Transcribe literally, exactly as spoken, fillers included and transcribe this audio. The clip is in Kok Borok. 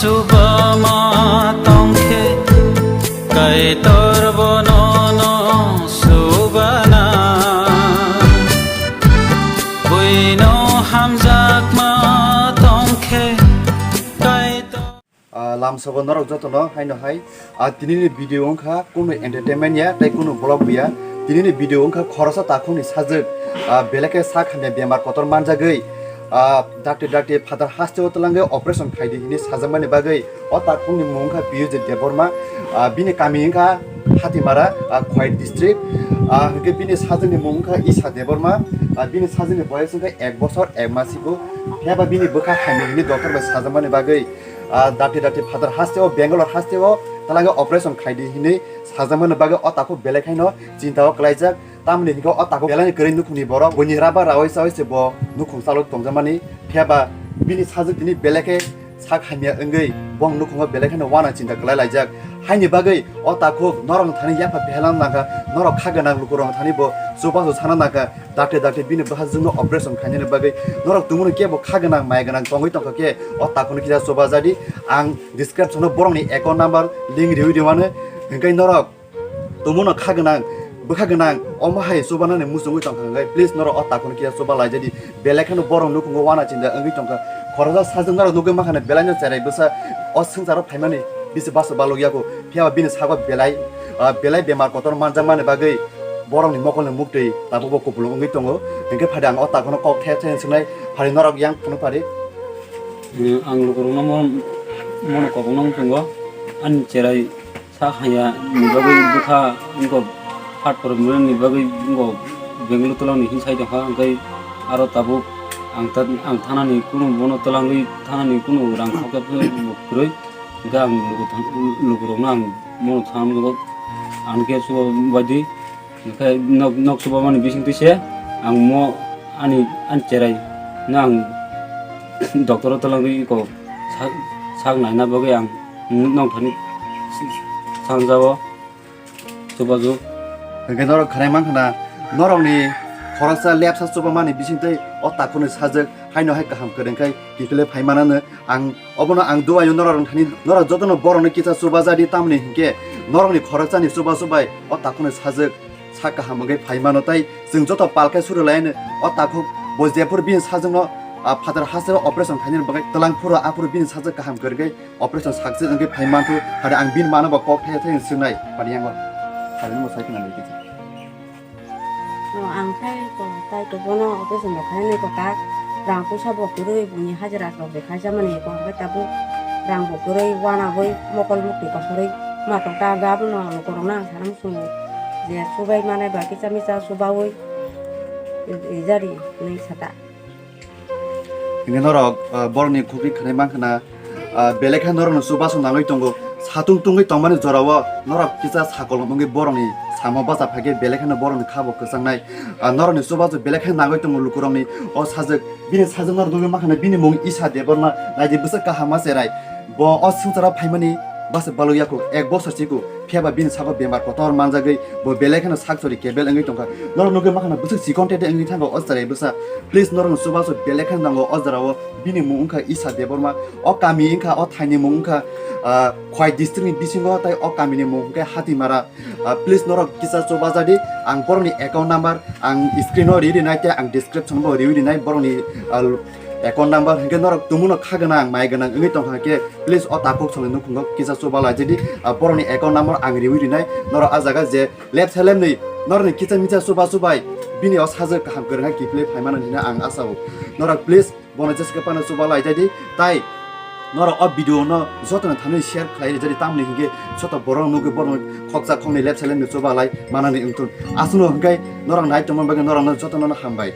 Chuba ma tongkhe, Kaitor bono no subana. Buino hamjakma tongkhe, Kaitor. Ah, lamsogo norok jotono haino hai. Ah, tinini video wngkha kunu entertainment ya, tei kunu vlog ya. Tinini video wngkha khoroksa takhukni sajwk, ah, belai khe sak hamya bemar kotor manjagwi, ah, dakti dakti phatar hasteo twlangwi operation khaidi hinwi sajakmani bagwi o takhukni mung wngkha Piyush Debbarma, ah, bini kami wngkha Hatimara, ah, Khowai district, ah, hwnkhe bini sajwkni mung wngkha Isha Debbarma, ah, bini sajwkni boyes wngkha ek bosor ek mas ibu, phiya ba bini bwkha hamya hinwi doctor bai sajakmani bagwi, ah, dakti dakti phatar hasteo, Bangalore hasteo twlangwi operation khaidi hinwi sajakmani bagwi o takhuk belai khaino chinta o kwlaijak. Tamoni hwnkhe o takhuk belaini kwrwi nukhungni borok buini raba rawi chawi se bo nukhung chalo tongjakmani. Phiya ba bini sajwk tini belai khe sak hamya wngwi bong nukhungo belai kheno wana chinta kwlai laijak. Haini bagwi o takhuk norok thani yapha phelang nangkha, norok kha gwnang lukurok thani bo chubachu sana nangkha, dakti dakti bini bwsajwkno operation khainani bagwi norok tongmani kebo kha gwnang mai gwnang tongwi tongkha khe o takhukno kisa chuba jadi. Ang description o borokni account number link riwi rimano, hwnkhe norok tongmano kha gwnang, bwkha gwnang, omo hai chubanani muchungwi tongkha hwnkhe, please norok o takhukno kisa chuba laijadi. Belai kheno borok nukhungo wana chinta wngwi tongkha. Khoroksa sajwk norok nugwi mankha na belai no cherai bwsa o swngcharo phaimani bisi basa balok yaku. Phiya ba bini sago belai, ah, belai bemar kotor manjakmani bagwi borokni mokolni muktwi tabukbo kupulung wngwi tongo. Hwnkhe phadi ang o takhukno kok the the swknai, phadi norok yang phunuk phadi. Ang lukurokno mo-, mono kobokno wng tongo. Ani cherai Sak haya ni bagwi bwkha wngkha, phat phwrwngmani bagwi wngkha Bangalore twlangni hin sai tongkha, hwnkhe aro tabuk ang ta-, ang thanani kunu bono twlangwi thanani kunu rang khokya phano bo kwrwi, hwnkhe ang luku thang-, lukurokno ang bono thang nukgo, ang khe subo baidi. Hwnkhe nok, nok chubamani bisingtwi se ang mo ani, ani cherai no ang doctor o twlangwi iko sak, sak naina bagwi ang nong thani sanjao chubaju. Hwnkhe norok khwnai mankha na, norokni khoroksa lepsa chubamani bisingtwi o takhukni sajwk haino hai kaham kwrwngkhai kiphilwi phaimanano. Ang obono ang duaio norok thani, norok jotono borokno kisa chuba jadi, tamoni hinkhe norokni khoroksani chubachu bai o takhukni sajwk sak kaham wngwi phai mano, tei chwng joto pal khe suri lai o takhuk bo jephuru bini sajwkno, ah, phatar hasteo operation khainani bagwi twlang phuru aphuru bini sajwk kaham kwrwgwi operation success wngwi phai manthu, hade ang bini mano bo kok thaya thaya swngnai paniyango. Hade mo sai khna nai kisa. No, ang khai ko, tai to bono operation bo khainani ko ta, rang puisa bo kwrwi, buini hajira rok je khaisa mani ko, hwnkhe tabuk rang bo kwrwi, wana bai mokol mukti kosorwi, ma tok ta ga bono lukurokno ang sana muchungo je, chubai manai ba kisa misa chubaui rijari hinwi sata. Hingke norok, ah, borokni khukri khanai mankha na, ah, belai khe norokno chubachu nangwi tongo. Satung tungwi tongmani jorao norok kisa sakolom wngwi borokni samo bacha phaikhe belai kheno borokni khabo kwchangnai. Ah, norokni chubachu belai khe nangwi tongo lukurokni o sajwk. Bini sajwk norok nugwi mankha na bini mung Isha Debbarma, naidi bwswk kaham ma cherai. Bo o swngcharo phaimani bwswk balok yaku ek bosor chikhu. Phiya ba bini sago bemar kotor manjagwi bo belai kheno sak chori kebel wngwi tongkha. Norok nugwi mankha na bwswk chikon tete wngwi thango o cherai bwsa. Please norokno chubachu belai kheno nango o jorao. Bini mung wngkha Isha Debbarma. O kami wngkha, o thaini mung wngkha, ah, Khowai district ni bisingo, tei o kamini mung wngkha Hatimara. Ah, please norok kisa chuba jadi, ang borokni account number ang screen o ri rinai tei ang description bo riwi rinai borokni, ah, account number, hinkhe norok tumuno kha gwnang, mai gwnang wngwi tongkha khe, please o takhuk songni nukhungo kisa chuba lai jadi, ah, borokni account number ang riwi rinai, norok ah jaga je left side lemni norokni kisa misa chuba chubai bini o sajwk kaham kwrwngkha kiphilwi phaimano hinwi ang asao. Norok please bono jeske phano chuba lai jadi, tai norok o video no jotono thani share khlai jadi, tamni hinkhe joto borok nugwi borok khoksa khoknwi left side lemni chuba lai manani wngthun. Aswkno hinkhe norok nai tongmani bagwi norokno jotono hambai.